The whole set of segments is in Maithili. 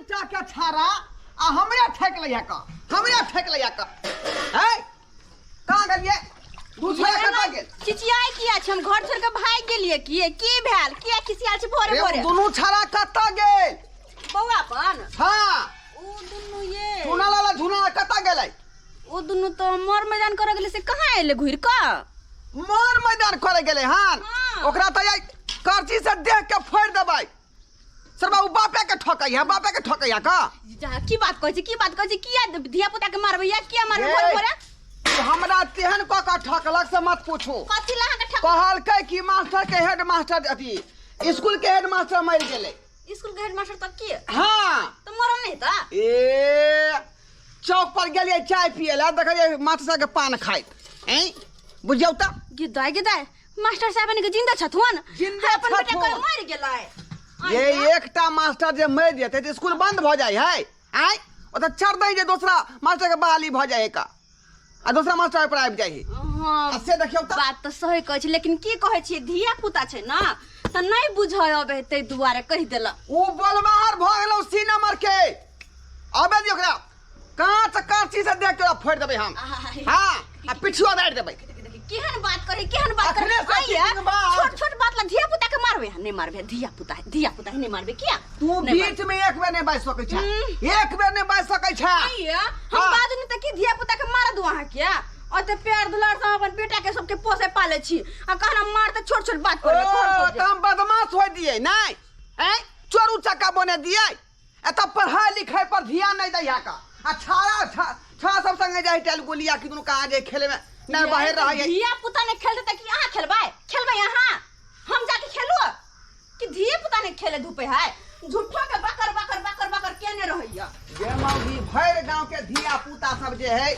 टा के छाड़ा आ हमरे ठेक लैया का, हमरे ठेक लैया का। है कहाँ गेलियै? दूसरा कतऽ गेल? चिचियाइ किया छै? हम घर छोड़ के भागि गेलियै। की की भेल? किया खिसियाल छी भोरे रे भोरे? दुनू छाड़ा कतऽ गेल? बौआ अपन हाँ। ओ दुनू ये झूना लाला झूना कतऽ गेलै? ओ दुनू तो मर मैदान करे गेलै, से कहाँ एलै घुरि कऽ? मर मैदान करे गेलै हन? हाँ। ओकरा तऽ आइ करची से देख के फोड़ि देबै सरबा। ओ बापे के ठकै है, बापे के ठकै है का। जा, की बात कहै छी, की बात कहै छी? किया धिया पुता के मारबै या किया मारबै ये। भोरे भोरे? ई हमरा तेहन कऽ के ठकलक से मत पूछू। कथी ला अहाँके ठक? कहलकै कि मास्टर के हेड मास्टर अथी स्कूल के हेड मास्टर मरि गेलै। स्कूल के हेडमास्टर तब की? हाँ। तऽ मरल नहि तऽ? ए चौक पर गेलियै चाय पियै लए, देखलियै मास्टर साहब के पान खाइत। ऐं बुझियौ तऽ। गिदाय गिदाय, मास्टर साहब के जिंदा छथुन? जिंदा अपन बेटा छथुन। कोई मर गेलै? ये एकटा मास्टर जे मरि जेतै तऽ स्कूल बंद भऽ जाइ है। आँय ओतऽ चढ़ दै जे दोसरा मास्टर के बहाली भऽ जाइ है का आ दोसरा मास्टर पर आबि जाइ है। हाँ। आ से देखियौ तऽ। बात तऽ सही कहै छी, लेकिन की कहै छियै, धिया पुता छै ने तऽ नहि बुझै अबै है, ताहि दुआरे कहि देलक। ओ बोलबाहर भऽ गेलौ सी नंबर के। आबे दियौ ओकरा, कांच कांची से देख के ओकरा फोड़ि देबै हम। हाँ आ पिछुआ दारि देबै। केहन बात करे, केहन बात करे? अखने से आइए, किछु बात। छोट छोट बात ला धिया पुता के मारबे? नहीं मारबे, धिया पुता है, धिया पुता है, नहीं मारबे किया? तू नहीं बीच में एक बेर नहीं बाजि सकै छै, एक बेर नहीं बाजि सकै छै। आइए, हम हाँ। बाजू नहीं तऽ की धिया पुता के मार दू अहाँ? किया ओते प्यार दुलार से हम अपन बेटा के सबके पोसे पाले छी आ कहना मार तऽ छोट छोट बात ओ पर घर तऽ हम बदमाश होइ दियै नहीं? ऐं चोरू चक्का बने दियै? एतऽ पढ़ाई लिखाई पर ध्यान नहीं दै का आ छाड़ा छाड़ा सब संगे जाइ टैल गोलिया की दुनू कहाँ जाइ खेले में नहीं बाहर रहै। धिया पुता ने खेलते तऽ की अहाँ खेलबै? खेलबै अहाँ? हम जाके खेलू कि धिया पुता ने खेले धूपे है? झूठो के बकर बकर बकर बकर केने रहैया। जे मौगी भरि गांव के धिया पुता सब जे है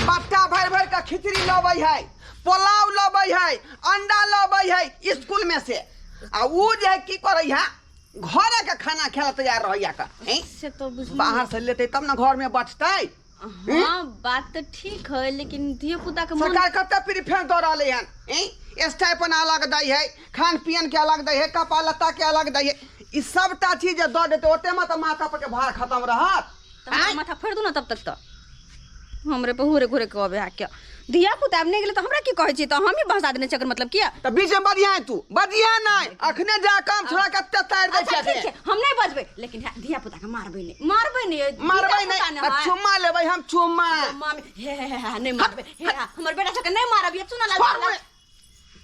बट्टा भरि भरि के खिचड़ी लबै है, पुलाव लबै है, अंडा लबै है स्कूल में से, आ ऊ जे है की करै है, घरे के खाना खाए ला तैयार रहैया का। हैं? से तो बुझलियै। बाहर से लेते तब ना घर में बचतै। हाँ, बात तो ठीक है, लेकिन धिया पुता के मन सरकार कते प्रिफरेंस दऽ रहलै हन। हैं स्टाइपन अलग दै है, खान पियन के अलग दै है, कपड़ा लत्ता के अलग दै है। ई सबटा चीज जे दऽ देतै ओते में तऽ माथा पर के भार खत्म रहत। तऽ हमरा माथा फोड़ि दू ने तब तक तऽ हमरे पर हुरे घुरे के अबे है। क्या धिया पुता आब नहि गेलै तऽ हमरा की कहै छी? तऽ हमही भसा देने छी, एकर मतलब किया? तऽ बीच में बजिया तू, बजिया नहीं। अखने जा काम छोड़ा के कते तारि दै अच्छा छियै। ठीक छै, हम नहि बजबै, लेकिन धिया पुता के मारबै नहि, मारबै नहि, मारबै धिया पुता नहि ने आ है। चुम्मा लेबै हम, चुम्मा। मामी हे हे हे हे, नहि मारबै हे हे, हमर बेटा सबके नहि मारब ये चुना लाल। छोड़,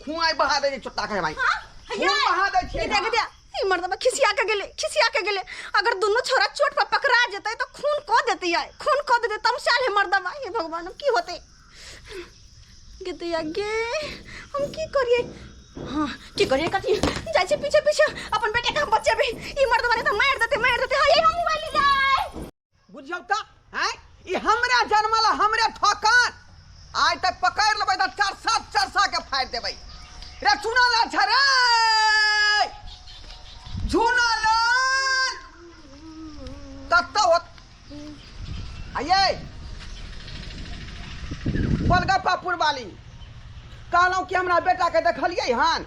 खुआई बहा दै छै चोट्टा के भाई। हाँ, खून बहा दै छियै। देख देख, ई मर्दबा खिसिया के गेलै, खिसिया के गेलै। अगर दुनू छोरा चोट पर पकड़ा जेतै तऽ खून कऽ देतै आइ, खून कऽ देतै। तमसाल है मर्दबा। हे भगवान, अब की होतै? गेतै गे, हम की करियै? हाँ, की करियै? कथी जाइ छै पीछे पीछे? अपन बेटा के हम बचेबै। ई मर्दबा ने तऽ मारि देतै, मारि देतै। हाय, हम मोबाइल जाय। बुझियौ तऽ आँय ई हमरे जनमल हमरे ठकन। आइ तक पकड़ि लेबै तऽ चार सात चरसा के फाड़ि देबै। रे चुना लाल छ रे, झुना लाल कतऽ होत? आइये गोलगप्पापुर वाली, कहलहुँ कि हमरा बेटा के देखलियै हन?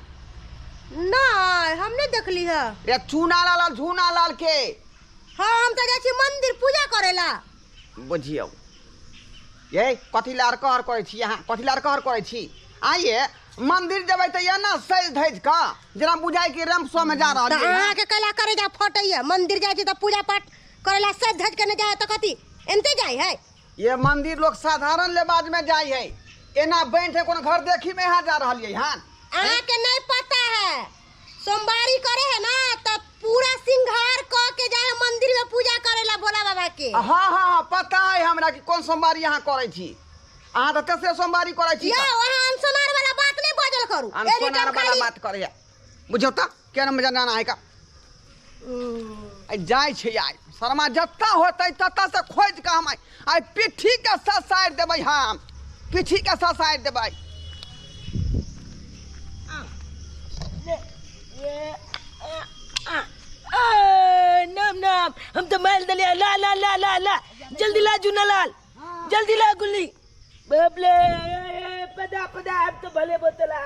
नहि, हम नहि देखली है। रे चूना लाल आ झूना लाल के। हाँ, हम तऽ जाइ छी मंदिर पूजा करे ला। बुझियौ ये कथी लार कहर करै छी अहाँ, कथी लार कहर करै छी? आइए मंदिर जेबै तऽ एना सजि धजि कऽ जेना बुझाइ कि रैम्प शो में जा रहल तऽ अहाँके कैला करे जा फटैया? मंदिर जाइ छी तऽ पूजा पाठ करे ला सजि धजि के नहि जाइ तऽ कथी एनते जाइ है? ये मंदिर लोग साधारण लेबाज में जाइ है, एना बैठ है कोनो घर देखी में यहाँ जा रहलियै हन। अहाँके नहीं पता है, सोमवारी करे है ना तब पूरा सिंगार क के जाए है मंदिर में पूजा करे ला भोला बाबा के। हाँ हाँ हाँ, पता है हमरा कि कोन सोमवारी अहाँ करै छी। अहाँ तऽ तेसरे सोमवारी करै छी। यौ, अहाँ अनसोनार वाला बात नहीं बजल करू। एनी अनसोनार टाइम वाला खाली बात करे है। बुझियौ तऽ केना मजा जाना है का। आइ जाइ छै आइ शर्मा जतऽ होतै ततऽ से खोजि कऽ हम आइ आइ पिट्ठी के ससारि देबै, हम पिट्ठी के ससारि देबै। नाम नाम हम तो मार दिलिया। ला ला ला ला ला, जल्दी ला जूना लाल, जल्दी ला गुल्ली। बापले, पदा पदा, हम तो भले बोतला,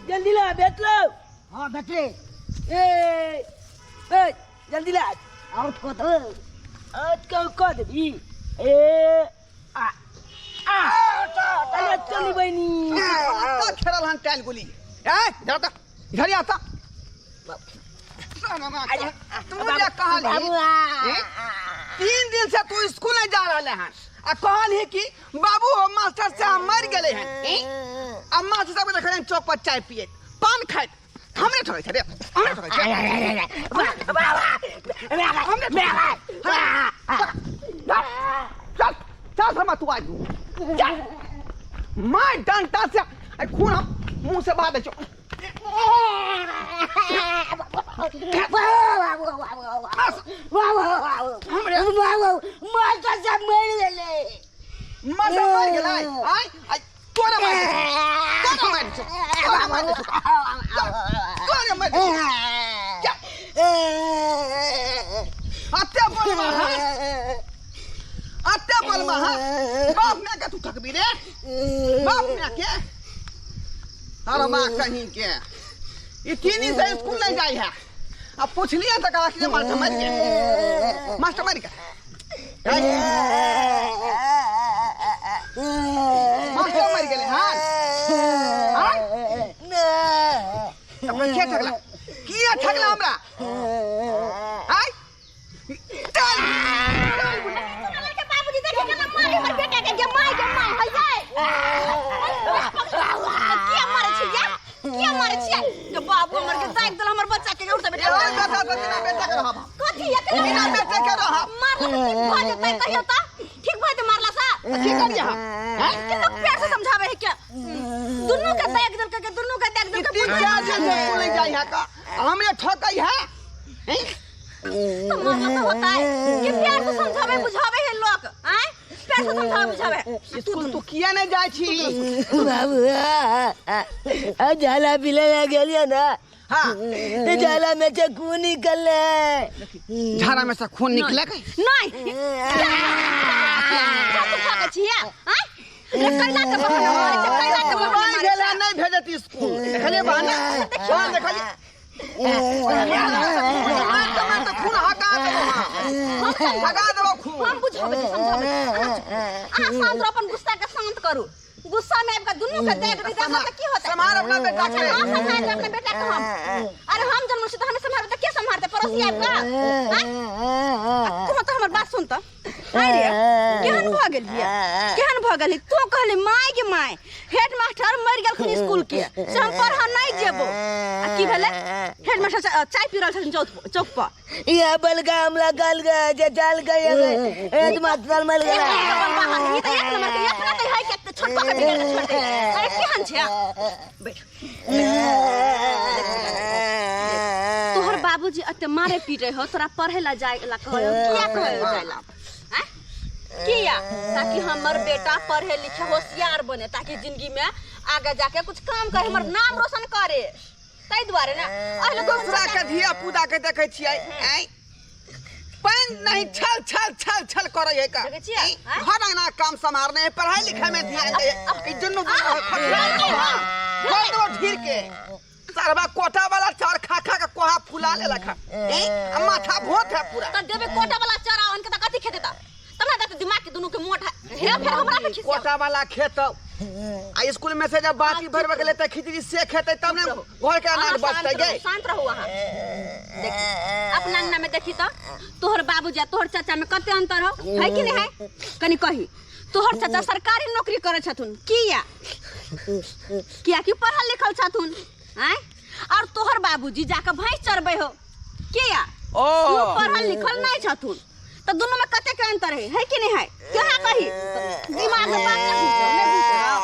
जल्दी ला। भेटलो? हाँ, भेटले। ए ए, जल्दी ला। आउट कऽ देबै। आउट कऽ कऽ देबी। ए आ आ अरे चली बहिनी। कत्ता खेलल हन टाइल गोली। ए इधर आता, इधर आता। तू जे कहलही, बाबू आ। ए? 3 दिन से तू स्कूल नहीं जा रहले हन आ कहलही कि बाबू हो मास्टर साहब मर गेले हन। ए? आ मास्टर साहब के देखलियन चौक पर चाय पियत पान खाइत। हमरे ठकै छै रे, हमरे ठकै छै। हमरे ठकै छै। चल चल शर्मा तू आज चल। मार डंटा से आ खून हम मुंह से बहा दै छौ। हमरे मास्टर साहब मरि गेलै। मास्टर मरि गेलै। आय आय तोरा मारि देतौ, तोरा मारि देतौ, तोरा मारि देतौ, तोरा मारि देतौ। चल। अते बोलबा हँ, अते बोलबा हँ, बाप माय के तू ठकबी रे, बाप माय के। अरे माँ कहीं के ई 3 दिन से स्कूल नहीं जाई है। अब पूछलिए तो कहा कि मास्टर मर गया, मास्टर मर गया, मास्टर मर गेले। हाँ हाँ तब के ठकला, किया ठकला हमरा? आय चल चल। के बाबूजी देखी केना मारे हमर बेटा के, गे my गे my है जाय। किया मारे छियै, किया मारे छियै? गे बाबू हमर के दागि देल हमर बच्चा के। उठ बेटा, ए बेटा से बिना बेटा के रहब, कथी ये के बिना बेटा के रहब। मारला से ठीक भऽ जेतै कहियो त? ठीक भऽ जेतै मारला से? तऽ की करियै हम? हैं? के लोग प्यार से समझावे है क्या? दुनू के दागि देलकै के, दुनू के दागि देलकै। 3 4 दिन से स्कूल नहीं जाई है का हमरे ठकै है? हैं? तो मारला से होता है कि प्यार से समझावे बुझावे है लोग? आय प्यार से समझावे बुझावे। स्कूल तू किया नहीं जाई छी? बाबू आ जाला पिले ला गेलियो ना। हाँ ते जाला में से खून निकले। झाड़ा में से खून निकले के? नहीं तू ठकै छियै? आय रे कैला के बहाना मारे छै, कैला के बहाना नहीं मारे गेला, छै। नहीं भेजत स्कूल। देखलिए बहाना, हाँ देखलिए। मार तो खून हका देबो, हका देबो खून। हम बुझाबै छी, समझाबै छी। अहाँ शांत रहो, अपन गुस्सा के शांत करू। गुस्सा में आबि के दुनू के देख दी त की होतै? सम्हार अपना बेटा के। अच्छा, हम सम्हारबै अपना बेटा के हम। अरे हम जन्म छी त हमे सम्हारबै त के सम्हारतै? पड़ोसी आबि के? आँय? तू तऽ हमर बात सुन तऽ। आँय रे, केहन भऽ गेलियै, केहन भऽ गेली? तू कहली my गे my head master मरि गेलखिन स्कूल के, से हम पढ़ऽ नहि जेबो। आ की भेलै? हेड मास्टर चाय पी रहल छथिन चौक पर। ये बलगा हमला गल गए जे जल गए हेड मास्टर मर एक गेला। नंबर बाहर, ई तऽ एक नंबर के अपना तऽ है के छोटको के बिगड़ के छोड़ दे। अरे केहन छै? बैठ। तोहर बाबूजी एते मारे पीटे हो, तोरा पढ़े ला जाय ला कहै हो, किया कहै हो जाय ला? आँय? किया? ताकि हमर बेटा पढ़े लिखे होशियार बने, ताकि जिंदगी में आगे जाके कुछ काम करे, हमर नाम रोशन करे, ताहि दुआरे ना। अहिले तो दोसरा के धिया पुता के देखै छियै, आँय पानि नहीं छल छल छल छल करै है का। देखै छियै? आँय? घर अंगना काम सम्हारने है, पढ़ाई लिखाई में ध्यान दे। ई दुनू खसरा दो ढीर के सरबा कोटा वाला चार खा खा के कोहा फुला लेलक हन। आ माथा भोत है पूरा। त देबे कोटा वाला चारा अनके त कथी खेते त? तब ना देते दिमाग के दुनू के मोट है। हे फेर हमरा पे खिसिया। कोटा वाला खेत आ स्कूल में से जब बाटी भरबे के लेते खिचड़ी से खेते तब ने घर के अनाज अहाँ बचते शांत गे। रहू, शांत रहू अहाँ। देखी अपना अंगना में देखी त तोहर बाबूजी आ तोहर चाचा में कते अंतर हो है कि नहीं है? कनी कही। तोहर चाचा सरकारी नौकरी करै छथुन, किया? किया कि पढ़ल लिखल छथुन। आँय? और तोहर बाबूजी जाके भैंस चरबै हो, किया? ओ ओ पढ़ल लिखल नहीं छथुन। त दुनू में कते के अंतर है, है कि नहीं है? कहाँ कही? दिमाग में बात नहीं घुसौ, नहीं घुसौ।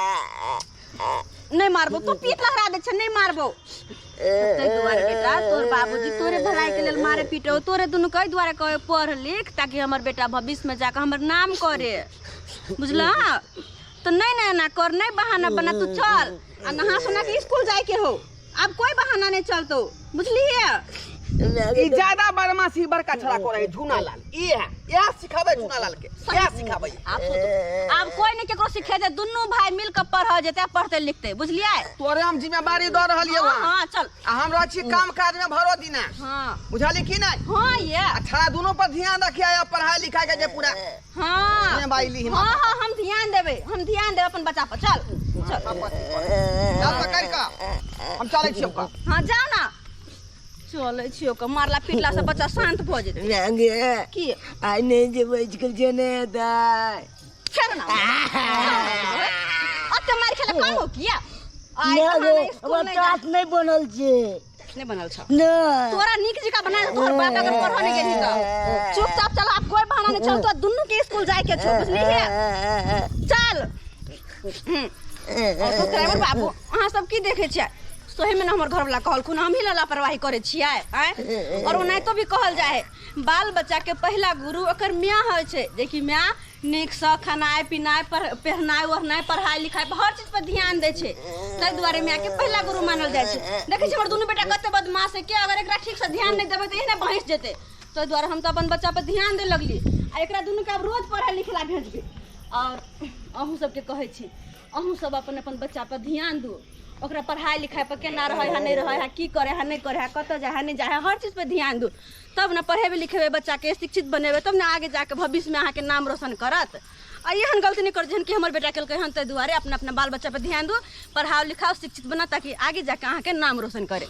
नहीं मारबो, तू पीठ लहरा दे छै, नहीं मारबो। ताहि दुआरे बेटा तोहर बाबूजी तोरे भलाई के लेल मारे पीटे हो, तोरे दुनू के दुआरे कहे पढ़ लिख ताकि हमर बेटा भविष्य में जाके हमर नाम करे, बुझला? तो नहीं ना एना कर, नहीं बहाना बना, तू चल आ नहा सोना के स्कूल जाए के हो, अब कोई बहाना नहीं चलतो, बुझलिए? ई ज्यादा बदमाशी बड़का छड़ा करे है झूना लाल। ई है इएह सिखाबै झूना लाल के, इएह सिखाबै। आब सोचो, आब कोई नहीं केकरो सिखे दे, दुनू भाई मिल के पढ़ जेतै, पढ़ते लिखते, बुझलियै? तोरे हम जिम्मेवारी दऽ रहलियै। हाँ, हाँ चल। आ हम रहै छी काम काज में भरो दिना। हाँ। बुझलियै की नहि? हाँ ये। आ छड़ा दुनू पर ध्यान रखियै आ पढ़ाई लिखाई के जे पूरा। हाँ। जिम्मेवारी लीही। हाँ हाँ, हम ध्यान देबै, हम ध्यान देबै अपन बच्चा पर। चल चल। चल पकड़ि कऽ हम चलै छी ओकर। हाँ जाओ ना, चलै छी ओकर मारला पीटला से बच्चा शांत भऽ जेतै। गे की? आइ नहि जेबै स्कूल, जे नहि हेतै। फेर ना ओते मारि खेला कम हो किया? आइ नहि कहाँ गे, नहि स्कूल हमर नहि जा। क्लास नहि बनल छै। नहि बनल छौ? नहि। तोरा नीक जकाँ बना दे, तोहर बाप अगर पढ़ऽ नहि गेलही तऽ चुपचाप चल। आब कोई बहाना नहि चल, तोरा दुनू के स्कूल जाय के छौ, बुझलिही? चल। और सब्सक्राइबर बाबू, अहाँ सब की देखै छियै? सही में ने हमर घरवाला कहलखुन, हमही ने लापरवाही करै छियै आँय। और ओनाहितो भी कहल जाइ है, बाल बच्चा के पहिला गुरु ओकर माय होइ छै, जेकि माय नीकसँ खेनाइ पिनाइ, पहनाइ ओढ़नाइ, पढ़ाइ लिखाइ, हर चीज पर ध्यान दै छै। ताहि दुआरे मायके पहिला गुरु मानल जाइ छै। देखै छियै हमर दुनू बेटा कते बदमाश है के? अगर एकरा ठीकसँ ध्यान नहि देबै तऽ एहने बहसि जेतै। ताहि दुआरे हम तऽ अपन बच्चा पर ध्यान दै लगली आ एकरा दुनूके आब रोज पढ़ै लिखै लए भेजबै। आओर अहूँ सबके कहै छी, अहूँ सब अपन अपन बच्चा पर ध्यान दू, ओकरा पढ़ाइ लिखाइ पर केना रहै है, नहि रहै है, की करै है, नहि करै है, कतऽ जाइ है, नहि जाइ है, हर चीज पर ध्यान दू, तब ने पढ़ेबै लिखेबै बच्चाके, शिक्षित बनेबै, तब ने आगे जाके भविष्यमे अहाँके नाम रोशन करत। आ एहन गलती नहि करू जेहन कि हमर बेटा केलकै हन। ताहि दुआरे अपना अपना बाल बच्चा पर ध्यान दू, पढ़ाओ लिखाओ, शिक्षित बना, ताकि आगे जाके अहाँके नाम रोशन करे।